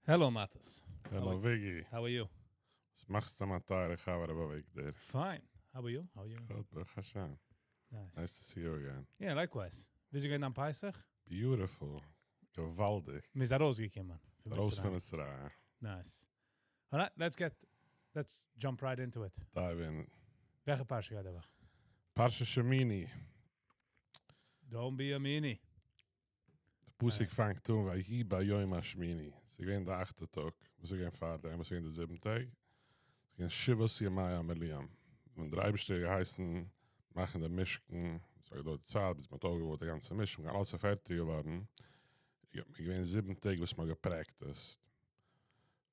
Hello Mattes. Hello Viggy. How are you? וואס מאכסטו מיין טייערע חבר רבי אביגדור? Fine. How are you? How are you? גוט, ברוך השם. Nice. Nice to see you again. Yeah, likewise. וויאזוי געווען דיין פסח? Beautiful. געוואלדיג. מ'איז ארויסגעקומען. פון ארויס פון מצרים. מצרים. Nice. Alright, let's get let's jump right into it. Dive in. וועלכע פרשה גייט די וואך? פרשת שמיני. Don't be a meanie. די פסוק פאנגט אן ויהי ביום השמיני. ס'איז געווען די אכטע טאג. וואס איז געווען פאר דעם? וואס איז געווען די זיבן טעג? ס'איז געווען שבעת ימי המילואים. ווען דער אייבערשטער האט געהייסן מאכן די משכן, ס'האט געדויערט צייט ביז מ'האט אויפגעבויט די גאנצע משכן, אלעס איז פערטיג געווארן, איז געווען זיבן טעג וואס מ'האט געפרעקטיסט,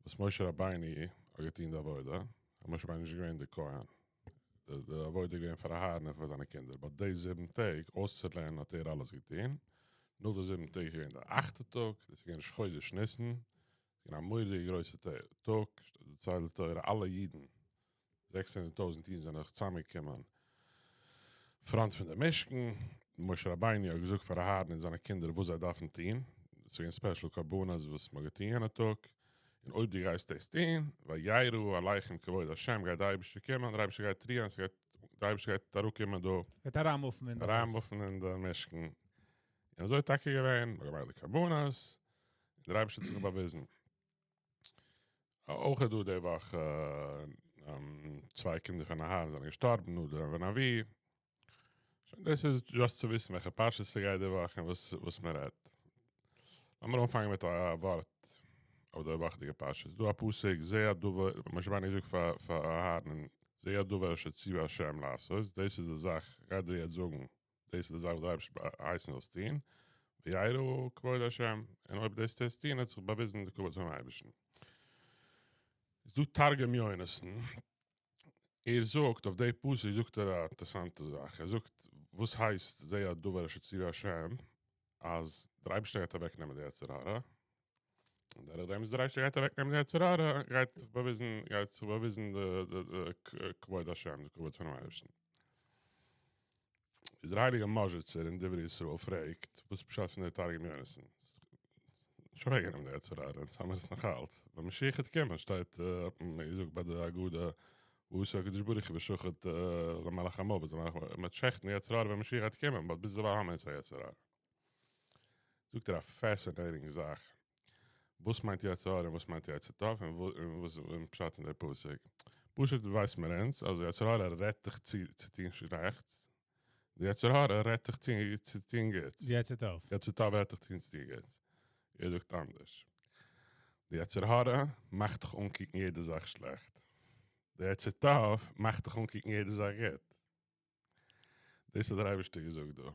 וואס משה רבינו האט געטון די עבודה, אז משה רבינו איז נישט געווען די כהן, די עבודה איז געווען פאר אהרן און פאר זיינע קינדער, but די זיבן טעג אויסצולערנען האט ער אלעס געטון, נאך די זיבן טעג איז געווען די אכטע טאג, דאס איז געווען ראש חודש ניסן, ס'איז געווען א מורא'דיגע גרויסע טאג, דערציילט די תורה אלע אידן 600,000 אידן זענען זיך צוזאמגעקומען front פון די משכן, משה רבינו האט געזאגט פאר אהרן און זיינע קינדער וואס זיי דארפן טון, עס איז געווען special קרבנות וואס מען האט געטון יענע טאג, און אויב דו גייסט דאס טון, וירא אליכם כבוד השם, גייט די אייבערשטער קומען, דער אייבערשטער גייט רוען, עס גייט, דער אייבערשטער גייט אראפקומען דא. גייט אריינמופן אין די הויז. אריינמופן אין די משכן. און אזוי איז טאקע געווען, מען האט געמאכט די קרבנות, און דער אייבערשטער האט זיך באוויזן. אויך איז דא די וואך צוויי קינדער פון אהרן זענען געשטארבן, נדב און אביהוא. שוין דאס איז just צו וויסן וועלכע פרשה ס'גייט די וואך און וואס וואס מ'רעדט. לאמיר אנפאנגען מיט א ווארט אויף די וואכעדיגע פרשה. ס'איז דא א פסוק זה הדבר, משה רבינו זאגט פאר פאר אהרן, זה הדבר אשר ציווה השם לעשות, דאס איז די זאך, גייט דיר יעצט זאגן דאס איז די זאך וואס דער אייבערשטער הייסן זאלסט טון, וירא כבוד השם, און אויב דאס טוסטו טון, האט זיך באוויזן די כבוד פונעם אייבערשטן. איז דא תרגום יונתן, ער זאגט אויף די פסוק זאגט ער א אינטערעסאנטע זאך, ער זאגט וואס הייסט זה הדבר אשר ציווה השם, אז דער אייבערשטער גייט אוועק נעמען די יצר הרע, און דורך דעם וואס דער אייבערשטער גייט אוועק נעמען די יצר הרע, גייט זיך באוויזן, גייט זיך באוויזן די כבוד השם, די כבוד פונעם אייבערשטן. איז דער הייליגער מאזשיצער אין דברי ישראל פרעגט, וואס איז פשט פון די תרגום יונתן? נישט אוועקגענומען די יצר הרע, אונז האמיר עס נאך אלץ. ווען משיח וועט קומען שטייט, האט מען געזאגט ביי די הגדה, ואתא הקדוש ברוך הוא ושחט למלאך המוות, דער מלאך המוות וועט שעכטן די יצר הרע ווען משיח וועט קומען, but ביזדערווייל האמיר אונז א יצר הרע. זאגט ער א fascinating זאך, וואס מיינט יצר הרע און וואס מיינט יצר טוב און וואס איז פשט אין די פסוק? פשוט ווייסט מיר אונז אז יצר הרע רעדט דיך צו צו טון שלעכטס, די יצר הרע רעדט דיך צו צו טון גוטס. די יצר טוב. יצר טוב רעדט דיך צו צו טון גוטס. ער זאגט אנדערש. די יצר הרע מאכט דיך אנקוקן יעדע זאך שלעכט. די יצר טוב מאכט דיך אנקוקן יעדע זאך גוט. דאס האט דער אייבערשטער געזאגט דא.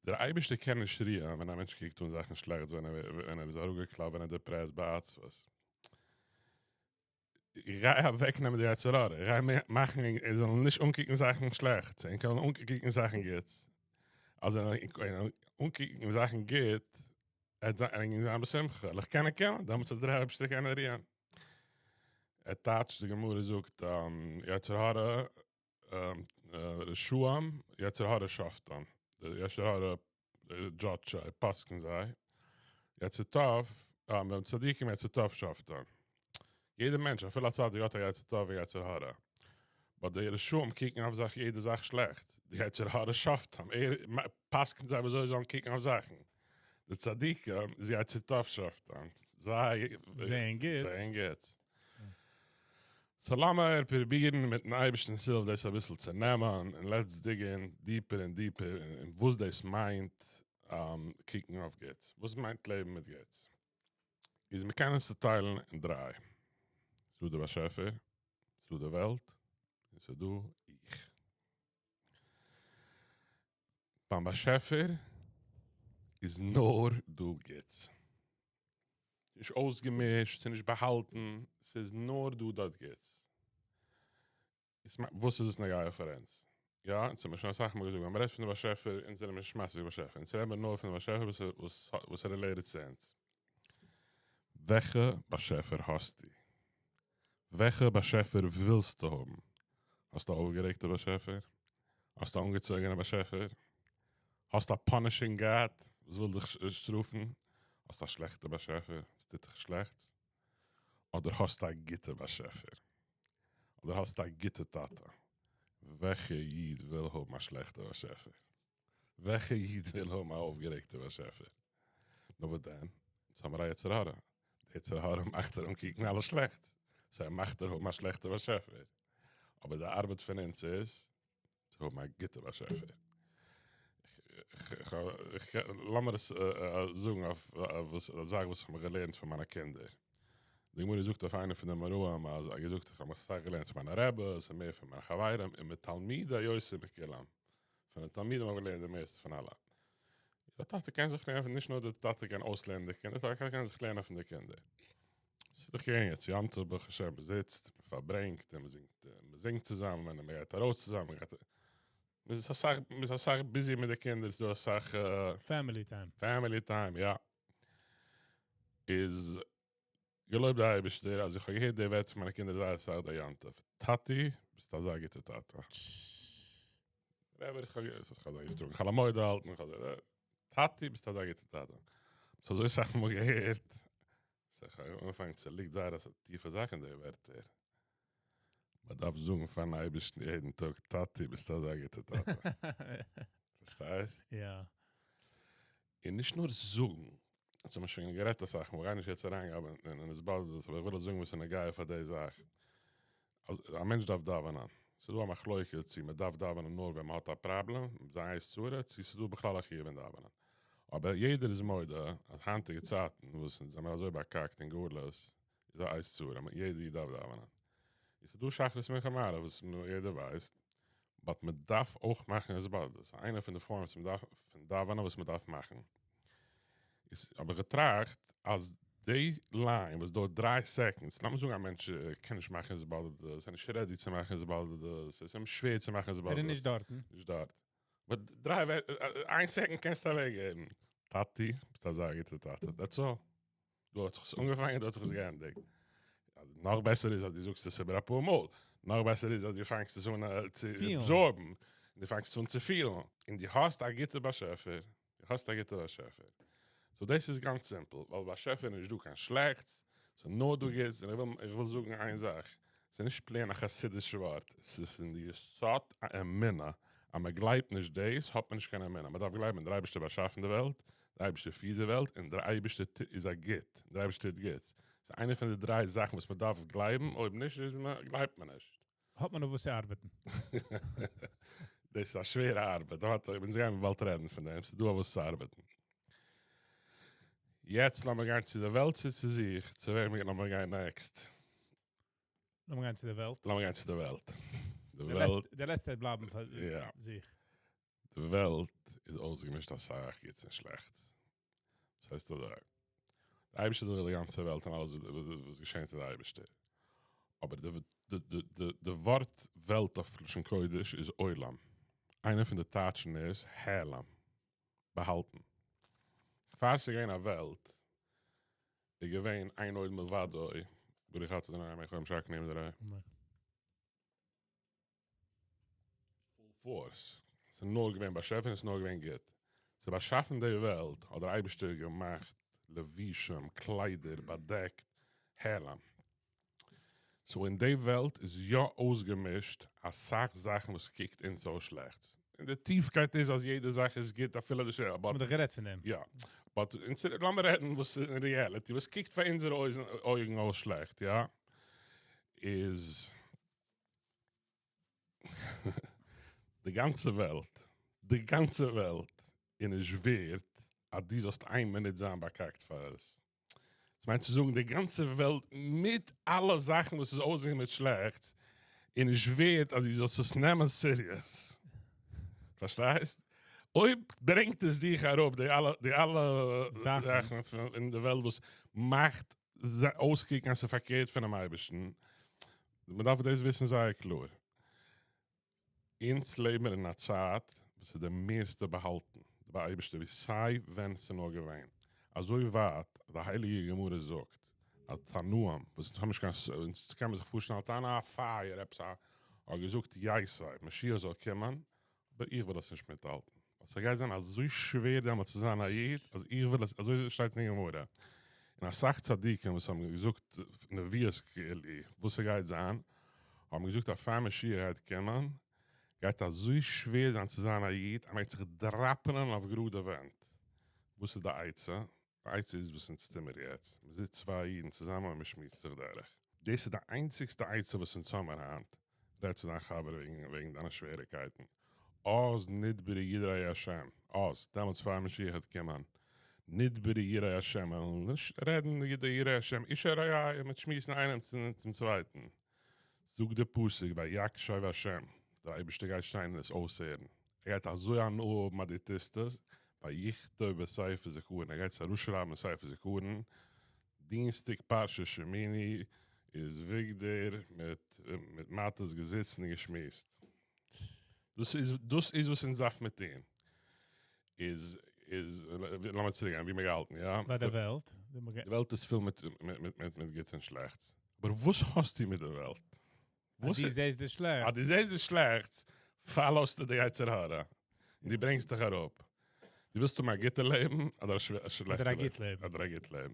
דער אייבערשטער קען נישט רוען ווען א מענטש קוקט אן זאכן שלעכט, ווען ער איז אראפגעקלאפט, ווען ער איז depressed, בעצבות. איך גיי אוועקנעמען די יצר הרע, איך גיי מאכן ער זאל נישט אנקוקן זאכן שלעכט, ער קען אנקוקן זאכן גוט. אז ער אנקוקן זאכן גוט, ער וועט זיין בשמחה, וועל איך קענען קומען, דעמאלטס וועט דער אייבערשטער קענען רוען. ער טייטשט, די גמרא זאגט, יצר הרע רשעים, יצר הרע שופטם, די יצר הרע judge זיי, פסק'ן זיי, יצר טוב, צדיקים יצר טוב שופטם. יעדער מענטש, אפילו א צדיק האט א יצר טוב און יצר הרע. But די רשעים קוקן אויף זאך יעדע זאך שלעכט. די יצר הרע שופטם, ער פסק'נט זיי ווי אזוי זיי זאלן קוקן אויף זאכן. די צדיקים איז יצר טוב שופטם. זיי זעען גוט. זעען גוט. So לאמיר פרובירן מיטן אייבערשטנ'ס הילף דאס אביסל צו נעמען, און let's dig in deeper און deeper אין וואס דאס מיינט קוקן אויף גוטס. וואס מיינט לעבן מיט גוטס? איז מ'קען עס צוטיילן אין דריי. ס'דא די באשעפער, ס'דא די וועלט, און ס'דא איך. ביים באשעפער איז נאר דא גוטס. נישט אויסגעמישט, ס'איז נישט באהאלטן, ס'איז נאר דא דארט גוטס. וואס איז עס נוגע פאר אונז? יא, אונז האבן שוין אסאך מאל געזאגט, ווען מ'רעדט פון די באשעפער, אונז זענען נישט משיג באשעפער, אונז רעדן מיר נאר פון די באשעפער וואס וואס איז related צו אונז. וועלכע באשעפער האסטו? וועלכע באשעפער ווילסטו האבן? האסטו א אויפגערעגטע באשעפער? האסטו א אנגעצויגענע באשעפער? האסטו א punishing גאט וואס וויל דיך שטראפן? האסט א שלעכטע באשעפער וואס טוט דיך שלעכטס, אדער האסטו א גוטע באשעפער, אדער האסטו א גוטע טאטע? וועלכע איד וויל האבן א שלעכטע באשעפער? וועלכע איד וויל האבן א אויפגערעגטע באשעפער? נאר וואס דען? אונז האמיר א יצר הרע, די יצר הרע מאכט דיר אנקוקן אלעס שלעכטס, so ער מאכט דיר האבן א שלעכטע באשעפער, אבער די ארבעט פון אונז איז צו האבן א גוטע באשעפער. לאמיר עס זאגן אויף א זאך וואס איך האב געלערנט פון מיינע קינדער. די גמרא זאגט אויף איינע פון די אמוראים אז ער האט געזאגט איך האב אסאך געלערנט פון מיינע רעבעס און מער פון מיינע חברים און מתלמידי יותר מכולם. פון די תלמידים האב איך געלערנט די מערסטע פון אלע. די טאטע קען זיך לערנען פון, נישט נאר די טאטע קען אויסלערנען די קינדער, די טאטע קען זיך לערנען פון די קינדער. ס'איז דאך געווען יעצט יום טוב ברוך השם, מען זיצט, מען פארברענגט, און מען זינגט, מען זינגט צוזאמען, און מען גייט ארויס צוזאמען, מען גייט, מען איז אסאך, מען איז אסאך busy מיט די קינדער, ס'איז דא אסאך. Family time. Family time, יא. איז געלויבט די אייבערשטער אז איך האב געהערט די ווערטער פון מיינע קינדער זייער אסאך די יום טוב, טאטי, ביסט אזא גוטע טאטע. רבי, איך האב איך האב זיי געטראגן חול המועד האלטן, איך האב זיי, טאטי, ביסט אזא גוטע טאטע. האסט אזוי סאך מאל געהערט, so איך האב אנגעפאנגען צו ליגט זייער א טיפע זאך אין די ווערטער. מען דארף זאגן פארן אייבערשטן יעדן טאג, טאטי, ביסט אזא גוטע טאטע. פארשטייסט? יא. און נישט נאר זאגן, דאס האט מען שוין גערעדט אסאך מאל, כ'גיי נישט יעצט אריין אין התבודדות, אבער איך וויל זאגן וואס איז נוגע פאר די זאך. אז א מענטש דארף דאווענען, ס'איז דא א מחלוקת צו מען דארף דאווענען נאר ווען מען האט א פראבלעם, זיין עת צרה, צו ס'איז דא בכלל א חיוב אין דאווענען. אבער יעדער איז מודה אז היינטיגע צייטן וואס אונז זעמיר אזוי באקאקט אין גלות, איז א עת צרה, יעדער איד דארף דאווענען. און ס'איז דא שחרית מנחה מעריב וואס יעדער ווייסט, but מען דארף אויך מאכן התבודדות, איינע פון די forms פון דאווענען וואס מען דארף מאכן. איז האב איך געטראכט אז די line וואס דויערט 3 seconds, לאמיר זאגן א מענטש קען נישט מאכן התבודדות, ער איז נישט ready צו מאכן התבודדות, עס איז אים שווער צו מאכן התבודדות. ער איז נישט דארטן. נישט דארט. But דריי, איין second קענסטו אוועקגעבן. טאטי, ביסט אזא גוטע טאטע. That's all. דא האט זיך עס אנגעפאנגען, דא האט זיך עס געענדיגט. נאך בעסער איז אז דו זאגסט עס איבער אפאר מאל. נאך בעסער איז אז דו פאנגסט עס אן צו absorb ן. דו פאנגסט עס אן צו פילן. און דו האסט א גוטע באשעפער. דו האסט א גוטע באשעפער. So דאס איז גאנץ simple, ווייל באשעפער איז נישט דא קיין שלעכטס, ס'איז נאר דא גוטס, און איך וויל זאגן איין זאך, ס'איז נישט plain א חסידישע ווארט, ס'איז פון די יסוד האמונה, אז מען גלייבט נישט דאס, האט מען נישט קיין אמונה, מען דארף גלייבן דער אייבערשטער באשאפן די וועלט, דער אייבערשטער פירט די וועלט, און דער אייבערשטער איז א גוט, דער אייבערשטער טוט גוטס. ס'איז איינע פון די דריי זאכן וואס מען דארף גלייבן, אויב נישט איז מען, גלייבט מען נישט. האט מען אויף וואס צו ארבעטן. דאס איז א שווערע ארבעט, אונז גייען באלד רעדן פון דעם, ס'איז דא אויף וואס צו ארבעטן. יעצט לאמיר גיין צו די וועלט צו צו זיך, צו וועם לאמיר גיין next? לאמיר גיין צו די וועלט. לאמיר גיין צו די וועלט. די וועלט. די לעצטע בלייבן פאר זיך. די וועלט איז אויסגעמישט אסאך גוטס און שלעכטס. וואס הייסט אזוי? די אייבערשטער איז דאך די גאנצע וועלט און אלעס וואס געשענט איז די אייבערשטער. אבער די ווארט וועלט אויף לשון קודש איז עולם. איינע פון די טייטשן איז העלם, באהאלטן. פאר ס'איז געווען א וועלט איז געווען אין עוד מלבדו, ברוך אתה אדוני מלך העולם שהכל נהיה בדברו. אמן. Full force. ס'איז נאר געווען באשעפער און ס'איז נאר געווען גוט. צו באשאפן די וועלט האט דער אייבערשטער געמאכט לבושים, קליידער, באדעקט, העלם. So אין די וועלט איז יא אויסגעמישט אסאך זאכן וואס קוקט אונז אויס שלעכט. און די טיפקייט איז אז יעדע זאך איז גוט אפילו די שלעכטע. האט מען דאך גערעדט פון דעם. יא. But לאמיר רעדן וואס איז אין reality, וואס קוקט פאר אונזערע אויגן אויס שלעכט, יא? איז די גאנצע וועלט, די גאנצע וועלט איז נישט ווערט אז דו זאלסט איין מינוט זיין באקאקט פאר עס. דאס מיינט צו זאגן די גאנצע וועלט מיט אלע זאכן וואס איז אויסגענומען מיט שלעכטס איז נישט ווערט אז דו זאלסט עס נעמען serious. פארשטייסט? אויב ברענגט עס דיך אראפ די אלע די אלע זאכן אין די וועלט וואס מאכט אויסקוקן אז ס'איז פארקערט פונעם אייבערשטן, מען דארף דאס וויסן זייער קלאר. אונז לעבן מיר אין א צייט וואס איז די מערסטע באהאלטן ביי אייבערשטער ווי סיי ווען ס'איז נאר געווען. אזוי ווייט אז די הייליגע גמרא זאגט אז תנאים וואס אונז האבן נישט קיין אונז קען מען זיך פארשטעלן א תנא א פייער עפעס א האט געזאגט ייתי משיח זאל קומען אבער איך וויל עס נישט מיטהאלטן. ווייל ס'גייט זיין אזוי שווער דעמאלטס צו זיין א איד, אז איך וויל עס, אזוי שטייט אין גמרא, און אסאך צדיקים וואס האבן געזאגט נביאות כאילו וואס ס'גייט זיין, האבן געזאגט אז פאר משיח גייט קומען, גייט אזוי שווער זיין צו זיין א איד, אז מ'גייט זיך דראפענען אויף גראדע ווענט. וואס איז די עצה? די עצה איז וואס אונז טומער יעצט, מ'זיצט צוויי אידן צוזאמען און מ'שמועסט זיך דורך. דאס איז די איינציגסטע עצה וואס אונז האמער היינט, רעד צו דיין חבר וועגן וועגן דיינע שוועריקייטן, אז נדברו יראי השם, אז, דעמאלטס פאר משיח וועט קומען, נדברו יראי השם, וועלן נישט רעדן די יראי השם, איש אל רעהו, מ'וועט שמועסן איינעם צום צווייטן. זאגט דער פסוק ויקשב השם, דער אייבערשטער גייט שטיין און עס אויסהערן, ער גייט אזוי הנאה האבן אז דו טוסט עס, ויכתוב בספר זכרון, ער גייט עס אראפשרייבן אין ספר זכרון, דינסטאג פרשת שמיני איז וויגדער מיט מיט מאטעס געזיצן און געשמועסט. דאס איז דאס איז וואס אונז דארף מיר טון. איז איז לאמיר צוריק גיין ווי מיר געהאלטן יא? ביי די וועלט. די וועלט איז פול מיט מיט מיט מיט גוטס און שלעכטס. אבער וואס האסטו מיט די וועלט? וואס אז דו זעסט די שלעכטס. אז דו זעסט די שלעכטס, follow סטו די יצר הרע. און דו ברענגסט דיך אראפ. דו ווילסט האבן א גוטע לעבן אדער א שלעכטע לעבן? אדער א גוט לעבן. אדער א גוט לעבן.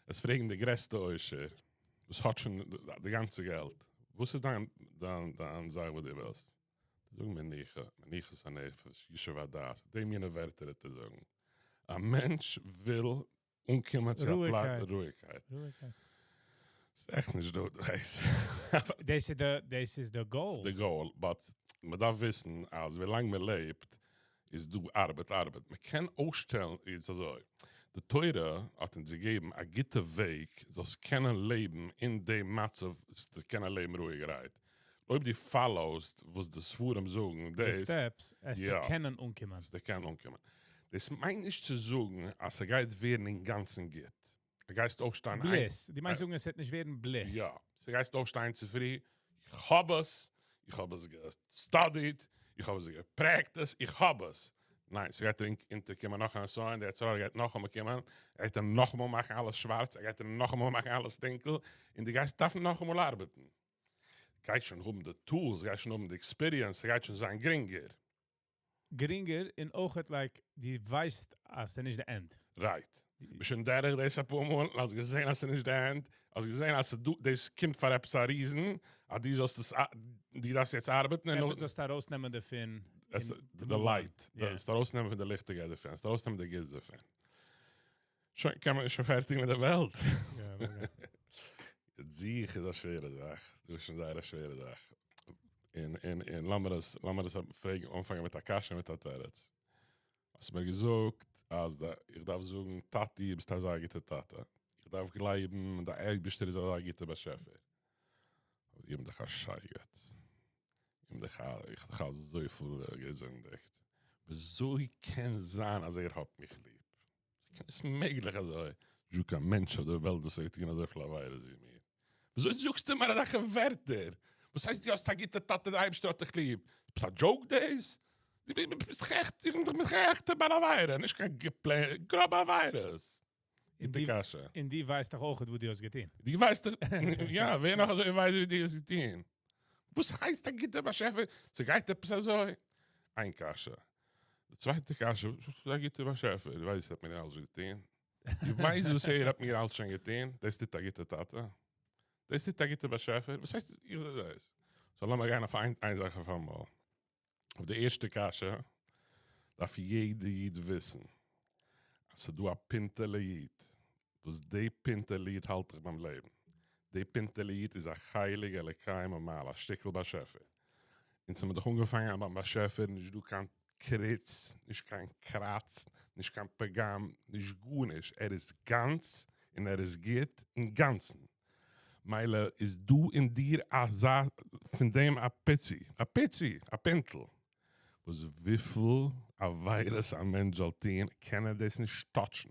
עס פרעגן די גרעסטע עושר, וואס האט שוין די גאנצע געלט, וואס איז דיין דיין דיין זאך וואס דו ווילסט? זאג מנוחה, מנוחת הנפש, ישוב הדעת, די מינע ווערטער וועט ער זאגן. א מענטש וויל אנקומען צו א פלאץ רואיגקייט. ס'איז עכט נישט דא דאס. דאס איז די, דאס איז די goal. די goal, but מ'דארף וויסן אז ווילאנג מ'לעבט איז דא ארבעט ארבעט. מ'קען אויסשטעלן איז אזוי, די תורה האט אונז געגעבן א גוטע וועג זאלסט קענען לעבן אין די מצב צו קענען לעבן רואיגערהייט. אויב דו follow סט וואס די ספרים זאגן, די steps, עסטו קענען אנקומען. עסטו קענען אנקומען. דאס מיינט נישט צו זאגן אז ס'גייט ווערן אינגאנצן גוט. גייסט אויפשטיין איין. bliss. דו מיינסט זאגן עס וועט נישט ווערן bliss. יא. ס'גייסט אויפשטיין צופרי, איך האב עס, איך האב עס גע study ט, איך האב עס גע practice ט, איך האב עס. ניין, ס'גייט אונטערקומען נאך א נסיון, די יצר הרע גייט נאכאמאל קומען, ער גייט דיר נאכאמאל מאכן אלעס שווארץ, ער גייט דיר נאכאמאל מאכן אלעס טונקל, און דו גייסט דארפן נאכאמאל ארבעטן. גייסט שוין האבן די tools, גייסט שוין האבן די experience, ס'גייט שוין זיין גרינגער. גרינגער און אויכעט like דו ווייסט אז ס'איז נישט די end. Right. ביסט שוין דורך דאס אפאר מאל, האסט געזען אז ס'איז נישט די end, האסט געזען אז ס'דא, דאס קומט פאר עפעס א reason, אז דו זאלסט עס, דו דארפסט יעצט ארבעטן און. עפעס זאלסטו ארויסנעמען דערפון. די light, זאלסט ארויסנעמען פון די ליכטיגקייט דערפון, זאלסט ארויסנעמען די גוטס דערפון. שוין, קען מען שוין פערטיג מיט די וועלט. זיך איז א שווערע זאך, דאס איז שוין זייער א שווערע זאך. און און און לאמיר עס לאמיר עס פרעגן אנפאנגען מיט א קשיא מיט א תירוץ. האסט מיר געזאגט אז די איך דארף זאגן טאטי ביסט אזא גוטע טאטע. איך דארף גלייבן די אייבערשטער איז אזא גוטע באשעפער. אבער איך בין דאך א שייגעץ. איך בין דאך א איך האב דאך אזויפיל געזינדיגט. וויאזוי קען זיין אז ער האט מיך ליב? עס איז מעגליך אזוי? נישטא קיין מענטש אויף דער וועלט וואס האט געטון אזויפיל עבירות ווי מיר. וויאזוי זאגסטו מיר אזעלכע ווערטער? וואס הייסט דו האסט א גוטע טאטע, דער אייבערשטער האט דיך ליב? ביסט א joke דאס? דו ביסט דאך עכט, איך בין דאך א עכטע בעל עבירה, נישט קיין גראבע עבירות. גוטע קשיא. און דו ווייסט דאך אויכעט וואס דו האסט געטון. דו ווייסט דאך, יא, ווער נאך אזוי ווייסט ווי דו האסט געטון. וואס הייסט א גוטער באשעפער? ס'גייט עפעס אזוי? איין קשיא. די צווייטע קשיא, וואס איז א גוטער באשעפער? דו ווייסט וואס ער האט מיר אלץ געטון? דו ווייסט וואס ער האט מיר אלץ שוין געטון? דאס טוט א גוטער טאטע? דאס טוט א גוטער באשעפער? וואס הייסט איך זע דאס? so לאמיר גיין אויף איין זאך אויפאמאל. אויף די ערשטע קשיא דארף יעדע איד וויסן אז ס'איז דא א פינטעלע איד וואס די פינטעלע איד האלט דיך ביים לעבן. די פינטעלע איד איז א חלק אלוקי ממעל, א שטיקל באשעפער. אונז האמיר דאך אנגעפאנגען ביים באשעפער, נישט דא קיין קריץ, נישט קיין קראץ, נישט קיין פגם, נישט גארנישט, ער איז גאנץ און ער איז גוט אינגאנצן. מילא איז דא אין דיר אזא פון דעם א פיצי, א פיצי, א פינטל, וואס וויפיל עבירות א מענטש זאל טון קען ער דאס נישט touch ן,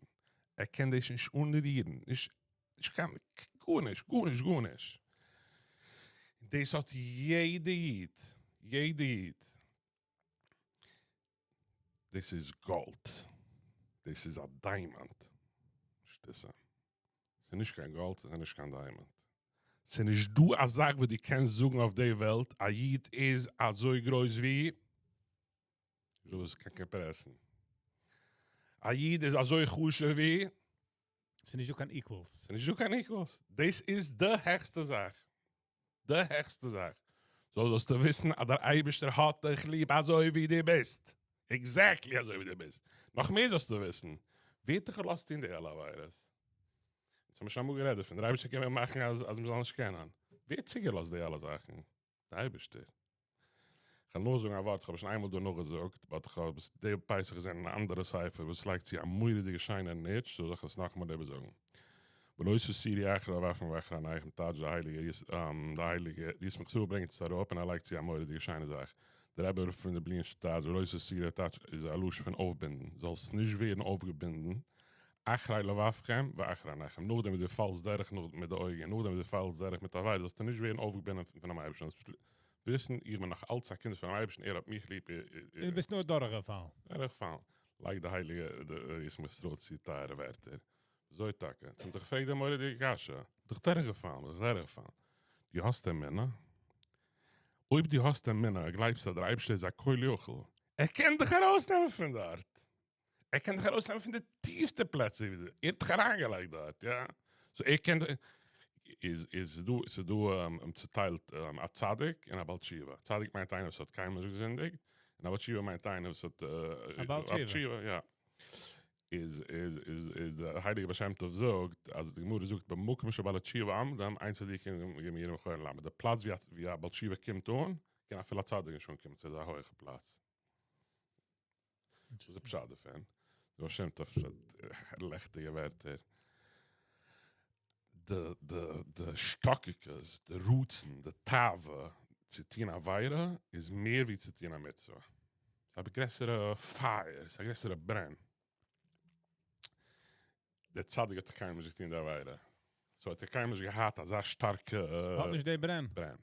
ער קען דאס נישט אנרירן, נישט נישט קיין גארנישט, גארנישט, גארנישט. דאס האט יעדע איד, יעדע איד. דאס איז גאלד, דאס איז א diamond. שטותים. ס'איז נישט קיין גאלד, ס'איז נישט קיין diamond. ס'איז נישט דא א זאך וואס דו קענסט זאגן אויף די וועלט, א איד איז אזוי גרויס ווי. נישטא וואס קען קאמפערעסן. א איד איז אזוי חשוב ווי. ס'איז נישטא קיין equals. ס'איז נישטא קיין equals. דאס איז די העכסטע זאך. די העכסטע זאך. So זאלסטו וויסן אז דער אייבערשטער האט דיך ליב אזוי ווי דו ביסט. Exactly אזוי ווי דו ביסט. נאך מער זאלסטו וויסן. ווער האט דיך געלאזט טון די אלע עבירות? אונז האבן שוין אמאל גערעדט דערפון. דער אייבערשטער קען מיר מאכן אז אז מ'זאל נישט קענען. ווער האט צוגעלאזט די אלע זאכן? דער אייבערשטער. כ'וועל נאכזאגן א ווארט, כ'האב עס שוין איינמאל דא נאכגעזאגט, but כ'האב עס די פסח געזען אין א אנדערע ספר וואס לייגט צו א מורא'דיגע שיינע ניטש, so זאל איך עס נאכאמאל איבערזאגן. ולא תתורו אחרי לבבכם ואחרי עיניכם טייטש די הייליגע די הייליגע די ישמח ישראל ברענגט עס אראפ און ער לייגט צו א מורא'דיגע שיינע זאך. דער רבי פון לובלין טייטש ולא תתורו טייטש איז א לשון פון אויפבינדן, זאלסט נישט ווערן אויפגעבינדן אחרי לבבכם ואחרי עיניכם, נאכדעם וואס דו פאלסט דורך מיט די אויגן און נאכדעם וואס דו פאלסט דורך מיט עבירה זאלסטו נישט ווערן אויפגעבינדן פונעם אייבערשטן, זאלסט וויסן איך בין נאך אלץ א קינד פונעם אייבערשטן, ער האט מיך ליב, דו ביסט נאר דורכגעפאלן. דורכגעפאלן. לייגט די הייליגע ישמח ישראל צו טייערע ווערטער. אזוי טאקע? צום דיך פרעגט די מורא'דיגע קשיא. דיך דורכגעפאלן, דיך דורכגעפאלן. דו האסט אמונה? אויב דו האסט אמונה, גלייבסטו אז דער אייבערשטער איז א כל יכול, ער קען דיך ארויסנעמען פון דארט. ער קען דיך ארויסנעמען פון די טיפסטע פלעצער ווי דו, ער האט דיך אריינגעלייגט דארט, יא, so ער קען דיך, איז איז דא, ס'איז דא צוטיילט א צדיק און א בעל תשובה, צדיק מיינט איינער וואס האט קיינמאל נישט געזינדיגט, און א בעל תשובה מיינט איינער וואס האט, א בעל תשובה, יא, איז איז איז איז דער הייליגער בעל שם טוב זאגט, אז די גמרא זאגט במקום שבעלי תשובה עומדים, אין צדיקים גמורים יכולים לעמוד, די פלאץ ווי א בעל תשובה קומט אן, קען אפילו א צדיק נישט אנקומען צו אזא הויכע פלאץ. וואס איז די פשט דערפון? דער בעל שם טוב האט לעכטיגע ווערטער. די די די השתוקקות, די רצון, די תאווה צו טון עבירה איז מער ווי צו טון א מצוה. ס'איז א גרעסערע פייער, ס'איז א גרעסערע ברען. דער צדיק האט דאך קיינמאל נישט געטון די עבירה, so האט ער קיינמאל נישט געהאט אזא שטארקע. האט נישט די ברען. ברען.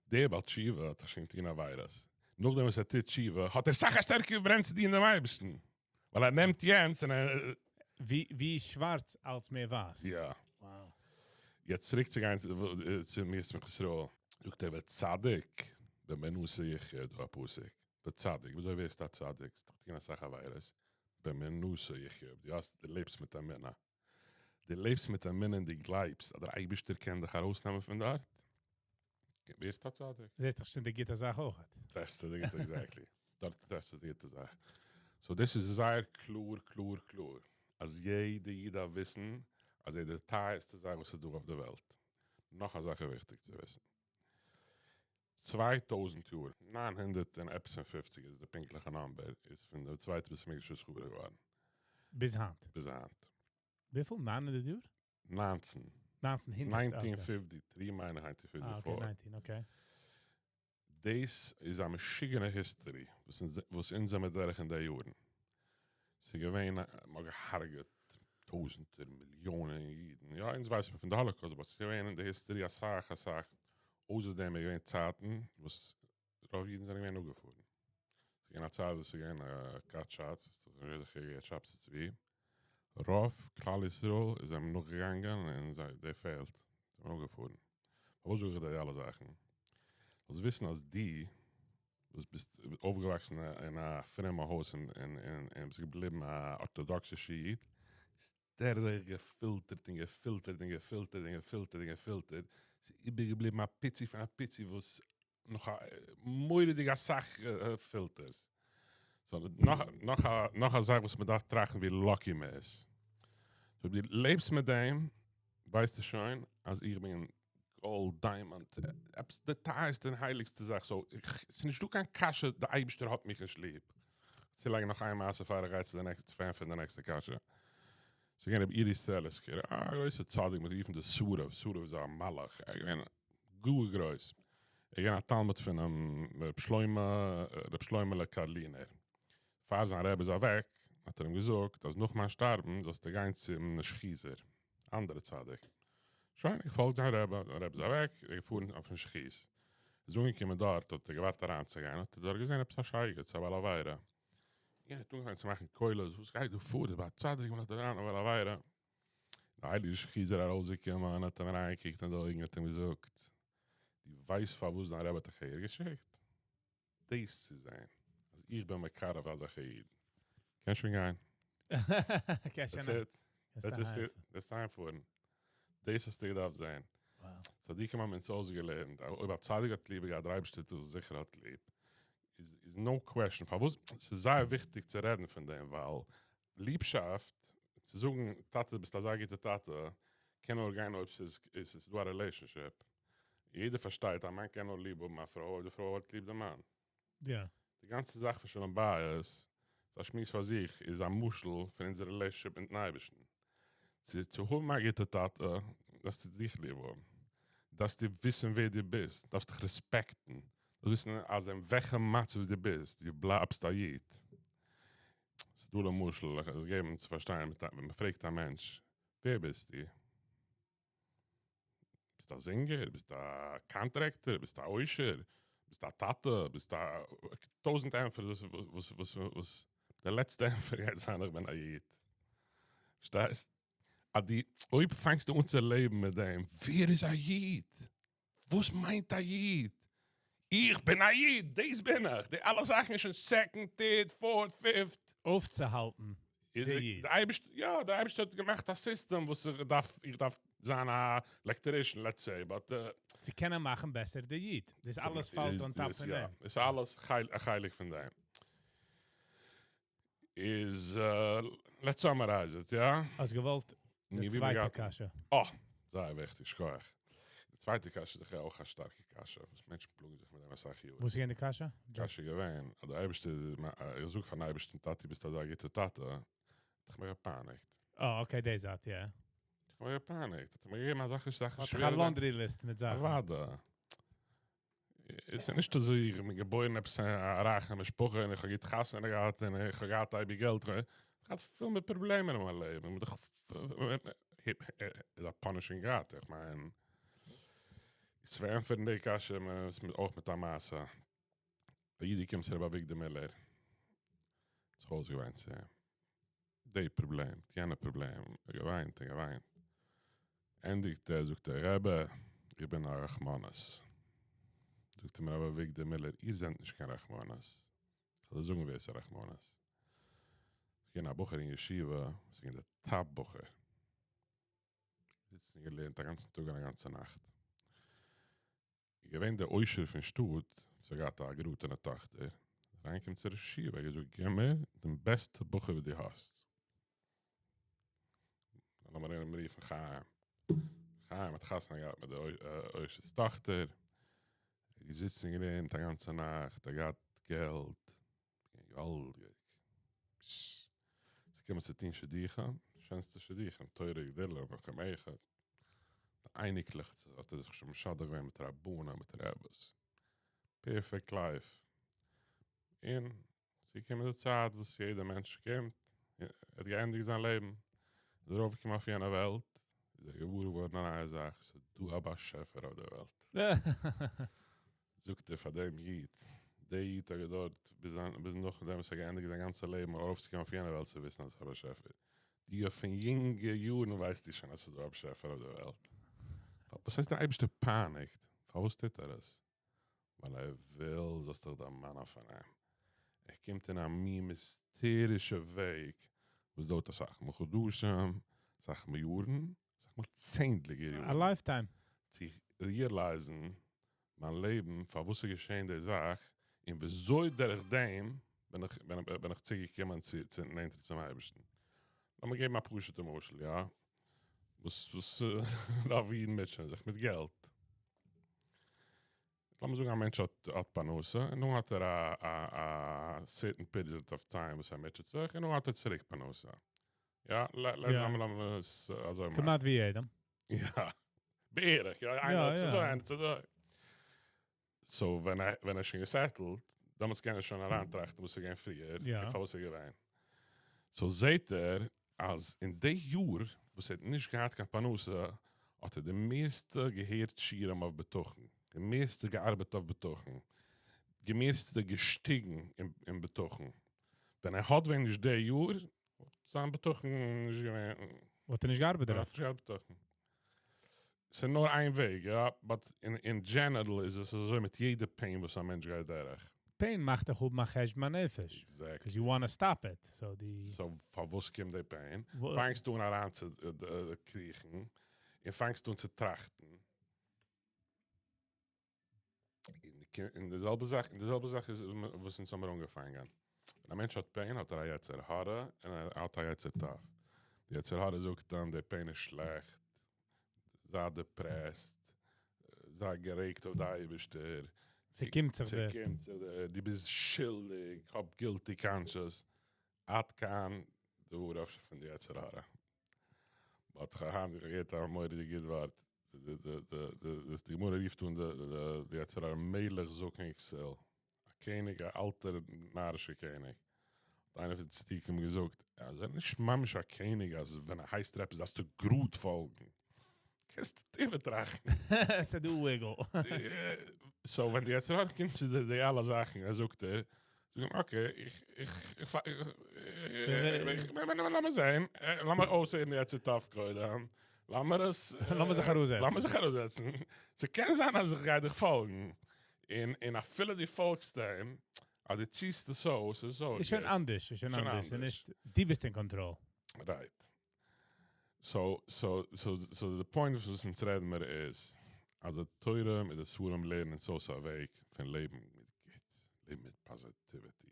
דער בעל תשובה האט דאך שוין געטון עבירות, נאכדעם וואס ער טוט תשובה האט ער סאך א שטערקערע ברען צו דינען דעם אייבערשטן, ווייל ער נעמט יענץ און ער. ווי שווארץ אלץ מער ווייס. יא. יעצט צוריק צו גיין צום ישמח ישראל. זאגט ער וצדיק באמונתו יחיה, דא א פסוק, וצדיק, וויאזוי ווערסטו א צדיק? האסט דאך געטון אסאך עבירות, באמונתו יחיה, דו האסט, דו לעבסט מיט אמונה, דו לעבסט מיט אמונה און דו גלייבסט אז דער אייבערשטער קען דיך ארויסנעמען פון דארט, ווערסטו א צדיק. זעסט דאך שוין די גוטע זאך אויך. טרעפסטו די גוטע, exactly, דארט טרעפסטו די גוטע זאך. So דאס איז זייער קלאר קלאר קלאר, אז יעדע איד דארף וויסן אז ער איז די טייערסטע זאך וואס איז דא אויף די וועלט. נאך א זאך איז וויכטיג צו וויסן. 2000 יאר, 900 און עפעס און פופציג איז די פונקטליכע number, איז פון די צווייטע בית המקדש איז חרוב געווארן. ביז היינט? ביז היינט. וויפיל? 900 יאר? 19. 1900, okay. 1953 מיין איך, 1954. אה, okay, 19, okay. דאס איז א משוגענע history וואס אונז זעמיר דורך אין די יארן. ס'איז געווען, מ'האט געהארגעט טויזענטער מיליאנען אידן, יא אונז ווייסט מען פון די Holocaust, אבער ס'איז געווען אין די history אסאך אסאך, אויסער דעם איז געווען צייטן וואס רוב אידן זענען געווען אפגעפארן, ס'איז געווען א צייט וואס ס'איז געווען א כת ש"ץ, שבתי צבי, רוב כלל ישראל איז אים נאכגעגאנגען און זיי די פעלד זענען אפגעפארן. פארוואס זאג איך דיר די אלע זאכן? זאלסט וויסן אז דו וואס ביסט אויפגעוואקסן אין א פרומע הויז און ביסט געבליבן א ארטאדאקסישע איד, איז דורך געפילטערט און געפילטערט און געפילטערט און געפילטערט און געפילטערט, ס'איז איבערגעבליבן א פיצי פון א פיצי וואס נאך א מורא'דיג אסאך filters. So נאך נאך א נאך א זאך וואס מ'דארף טראכטן ווי lucky מ'איז. So אויב דו לעבסט מיט דעם, ווייסטו שוין אז איך בין גאלד, דיימאנט, עפעס די טייערסטע און הייליגסטע זאך, so ס'איז נישטא קיין קשיא די אייבישטער האט מיך נישט ליב. צולייגן נאך איין מעשה פאר איך גיי צו די נעקסטע צו פארענטפערן די נעקסטע קשיא. ס'איז געווען רבי אורי סטרעליסקער, א גרויסע צדיק, מ'האט גערופן די שרף, שרף איז א מלאך, ער איז געווען גאר גרויס, ער איז געווען א תלמיד פונעם רבי שלמה, רבי שלמה'לע קארלינער. פאר זיין רבי איז אוועק, האט ער אים געזאגט אז נאך מיין שטארבן זאלסטו גיין צום נעשכיזער, אנדערע צדיק. שוין, געפאלגט זיין רבי, זיין רבי איז אוועק, ער איז געפארן אויפן נעשכיז. איז אנגעקומען דארט, האט ער געווארט אריינצוגיין, האט ער דארט געזען עפעס א שייגעץ, א בעל עבירה. יענער האט אנגעפאנגען צו מאכן קולות, וואס גייט דא פאר, דער בעל צדיק מ'לאזט אריין א בעל עבירה. דער הייליגער נעשכיזער ארויסגעקומען, האט אים אריינגעקוקט אין די אויגן, האט אים געזאגט, דו ווייסט פארוואס דיין רבי האט דיך אהער געשיקט? דאס צו זען, אז איך בין מקרב אזעלכע אידן. קענסט שוין גיין. קענסט That's שוין. it. That's just it. דאס אהיימפארן. דאס האסטו געדארפט זען. Wow. צדיקים האבן אונז אויסגעלערנט, אויב א צדיק האט ליב געהאט, דער אייבערשטער האט זיכער האט ליב. איז no question. פארוואס? ס'איז זייער וויכטיג צו רעדן פון דעם, ווייל ליבשאפט, צו זאגן, טאטע, ביסט אזא גוטער טאטע, קען נאר גיין אויב ס'איז איז דא א relationship. יעדער פארשטייט, א מאן קען נאר ליב האבן א פרוי, אויב די פרוי האט ליב דעם מאן. די גאנצע זאך פון שלום בית, איז א שמועס פאר זיך, איז א משל פון אונזער relationship מיט'ן אייבערשטן. צו האבן א גוטע טאטע, דארפסטו דיך ליב האבן. דארפסטו וויסן ווער דו ביסט, דארפסט דיך respect ן. דארפסט וויסן אז אין וועלכע מצב דו ביסט, דו בלייבסט א איד. ס'איז דא למשל, איך וועל עס געבן צו פארשטיין, ווען מ'פרעגט א מענטש, ווער ביסטו? ביסט א זינגער? ביסט א contractor? ביסט א עושר? ביסט א טאטע? ביסט א טויזנט ענטפערס וואס וואס וואס די לעצטע ענטפער גייט זיין איך בין א איד. פארשטייסט? אז דו אויב פאנגסטו אן צו לעבן מיט דעם, ווער איז א איד? וואס מיינט א איד? איך בין א איד! דאס בין איך! די אלע זאכן איז שוין second, third, fourth, fifth. אויפצוהאלטן די איד. די אייבערשטער, יא, די אייבערשטער האט געמאכט א סיסטעם וואס איך דארף, איך דארף זיין א electrician, let's say, but. צו קענען מאכן בעסער די איד. דאס אלעס פאלט on top פון דעם. יא, עס איז אלעס א חלק פון דעם. איז, let's summarize it, יא? האסט געוואלט די צווייטע קשיא. אה! זייער וויכטיג, שכוח. די צווייטע קשיא איז דאך אויך א שטארקע קשיא, וואס מענטשן פלאגן זיך מיט דעם אסאך יארן. וואס איז געווען די קשיא? קשיא איז געווען, אז דער אייבערשטער איז, איך זאג פארן אייבערשטן, טאטי ביסט אזא גוטער טאטע, האט זיך מיר געפייניגט. אה, okay, די זייט, יא. האט זיך מיר געפייניגט, האט ער מיר געגעבן אזעלכע שווערע. האט זיך א laundry list מיט זאכן. אוודאי. עס איז נישט אזוי איך בין געבוירן עפעס אין א רייכע משפחה און איך האב גוט חתונה געהאט און איך האב געהאט אייביג געלט, איך האב געהאט פיל מיט פראבלעמען אין מיין לעבן, איז א punishing גאט, איך מיין, צו פארענטפערן די קשיא אויך מיט א מעשה, א איד געקומען צו רבי אביגדור מילער, האט זיך אויסגעוויינט צו אים, די פראבלעם, יענע פראבלעם, געוויינט און געוויינט. ענדיגט ער, זאגט ער, רבי, איך בין א רחמנות. זאגט אים רבי אביגדור מילער, איר זענט נישט קיין רחמנות. איך וועל דיר זאגן ווער ס'איז א רחמנות. ס'איז געווען א בחור אין ישיבה, וואס איז געווען דער top בחור. געזיצן און געלערנט א גאנצן טאג און א גאנצע נאכט. איז געווען דער עושר פון שטאט, וואס האט געהאט א געראטענע טאכטער, איז אריינגעקומען צו ראש ישיבה, ער האט געזאגט, גיב מיר דעם בעסטע בחור וואס דו האסט. לאמיר אים רופן חיים. חיים האט חתונה געהאט מיט די עושר'ס טאכטער, ער איז געזיצן און געלערנט א גאנצע נאכט, ער האט געהאט געלט, געוואלדיג. ס'איז געקומען צו טון שידוכים, שענסטע שידוכים, תורה גדולה, מקום אחד. די אייניקלעך האט ער זיך שוין משדך געווען מיט רבנים, מיט רעבעס. Perfect life. און ס'איז געקומען די צייט וואס יעדער מענטש קומט, ער האט געענדיגט זיין לעבן, איז ער ארויפגעקומען אויף יענע וועלט, איז ער געוואר געווארן א נייע זאך, ס'איז דא א באשעפער אויף דער וועלט. זאגט ער פאר דעם איד, דער איד האט געדויערט ביז נאכדעם וואס ער האט געענדיגט זיין גאנצע לעבן ארויפצוקומען אויף יענע וועלט צו וויסן אז עס איז א באשעפער. דו פון יונגע יארן ווייסטו שוין אז עס איז דא א באשעפער אויף דער וועלט. וואס הייסט דער אייבערשטער פייניגט? פארוואס טוט ער עס? ווייל ער וויל זאלסט דיך דערמאנען פון אים. ער קומט אין א מין מיסטערישע וועג וואס דויערט אסאך מאל חדשים, אסאך מאל יארן, אסאך מאל צענדליגער יארן. א lifetime. צו realize ן מיין לעבן, פארוואס איז געשען די זאך, און וויאזוי דורך דעם בין איך בין איך צוגעקומען צו צו נענטער צום אייבערשטן. לאמיר געבן א פשוט'ע משל, יא? וואס וואס רוב אידן מוטשענען זיך מיט געלט. לאמיר זאגן א מענטש האט האט פרנסה, און נאכדעם האט ער א א א certain period of time וואס ער מוטשעט זיך, און נאכדעם האט ער צוריק פרנסה. יא, לאמיר עס אזוי מאכן. כמעט ווי יעדעם. יא, בערך, יא, איינער האט אזוי, איינער האט אזוי. So ווען ער ווען ער איז שוין גע settle ט, דעמאלטס קען ער שוין אריינטראכטן וואס איז געווען פריער, און פארוואס איז געווען. So זעהט ער אז אין די יאר וואס ער האט נישט געהאט קיין פרנסה, האט ער די מערסטע געהערט שיעורים אויף בטחון, די מערסטע געארבעט אויף בטחון, די מערסטע געשטיגן אין בטחון. ווען ער האט ווען נישט די יאר, וואלט זיין בטחון נישט געווען. וואלט ער נישט געארבעט דערויף. וואלט נישט געהאט בטחון. ס'איז נאר איין וועג, יא, but אין general איז עס אזוי מיט יעדע pain וואס א מענטש גייט דורך. Pain מאכט דיך האבן א חשבון הנפש. Exactly. Because you want to stop it. So די... So, פארוואס קומט די pain? פאנגסט אן אריין צו קריכן און פאנגסט אן צו טראכטן. און די זעלבע זאך, און די זעלבע זאך איז וואס אונז האמיר אנגעפאנגען. ווען א מענטש האט pain האט ער א יצר הרע און ער האט א יצר טוב. די יצר הרע זאגט אים די pain איז שלעכט, זיי depressed, זיי גערעגט אויף די אייבערשטער. ס'קומט זיך דיר. ס'קומט זיך דיר, דו ביסט שולדיג, האב guilty conscious. עד כאן דבריו פון די יצר הרע. But כ'האב היינט געהערט א מורא'דיג גוט ווארט. די גמרא רופט אן די יצר הרע מלך זקן וכסיל. א קעניג, א אלטער נארישער קעניג. האט איינער פון די צדיקים געזאגט, אז ער איז נישט ממש א קעניג אז ווען ער הייסט דיר עפעס דארפסטו גראד פאלגן. קענסט איבערטראכטן. ס'איז דא wiggle. So ווען די יצר הרע קומט צו די אלע זאכן, ער זאגט ער, זאג אים okay, איך, איך, איך, איך, לאמיר זען, לאמיר אויסהערן די יצר טוב קודם, לאמיר עס, לאמיר זיך אראפזעצן. לאמיר זיך אראפזעצן. ס'קען זיין אז איך גיי דיך פאלגן, און, און אפילו דו פאלגסט אים, אז דו ציסט עס אויס, איז אויך איז שוין אנדערש, איז שוין אנדערש, ס'איז נישט, דו ביסט אין control. Right. So, so, so, so די point וואס אונז רעדן מיר איז, אז די תורה מיט די ספרים לערנען אונז אויס א וועג פון לעבן מיט גוט, לעבן מיט positivity,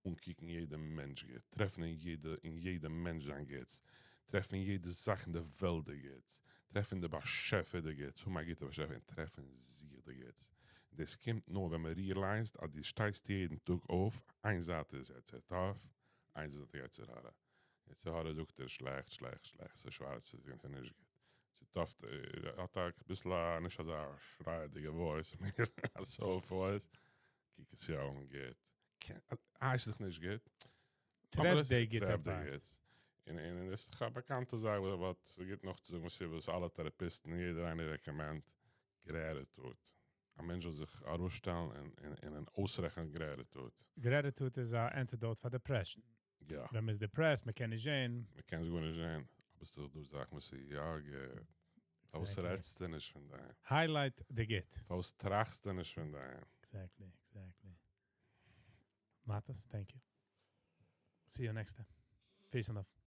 אנקוקן יעדע מענטש גוט, טרעפן אין יעדע, אין יעדע מענטש זיין גוטס, טרעפן אין יעדע זאך אין די וועלט די גוטס, טרעפן די באשעפער די גוטס, האבן א גוטע באשעפער און טרעפן זיך די גוטס. דאס קומט נאר ווען מען realize ט אז דו שטייסט יעדן טאג אויף, איין זייט איז יצר טוב, איין זייט איז יצר הרע. יצר הרע זאגט ער שלעכט, שלעכט, שלעכט, ס'איז שווארץ, ס'איז נישט גוט. יצר טוב האט א ביסל א נישט אזא שרייעדיגע voice, מער א soft voice, קוק עס יא אן גוט. איי ס'איז דאך נישט גוט. טרעף די גוטע part. און און דאס איז דאך א באקאנטע זאך וואס ס'גוט נאכצוזאגן מסיבות אלע טעראפיסטן און יעדער איינער recommend gratitude. א מענטש זאל זיך ארויסשטעלן און און אויסרעכענען gratitude. Gratitude איז א antidote פאר depression. יא. ווען מ'איז depressed, מ'קען נישט זען. מ'קען עס גארנישט זען. אבער ס'איז דאך דא זאכן וואס איז יא גוט. פארוואס רעדסטו נישט פון דעם? Highlight די גוט. פארוואס טראכסטו נישט פון דעם? Exactly, exactly. מאטעס, thank you. See you next time. Peace and love.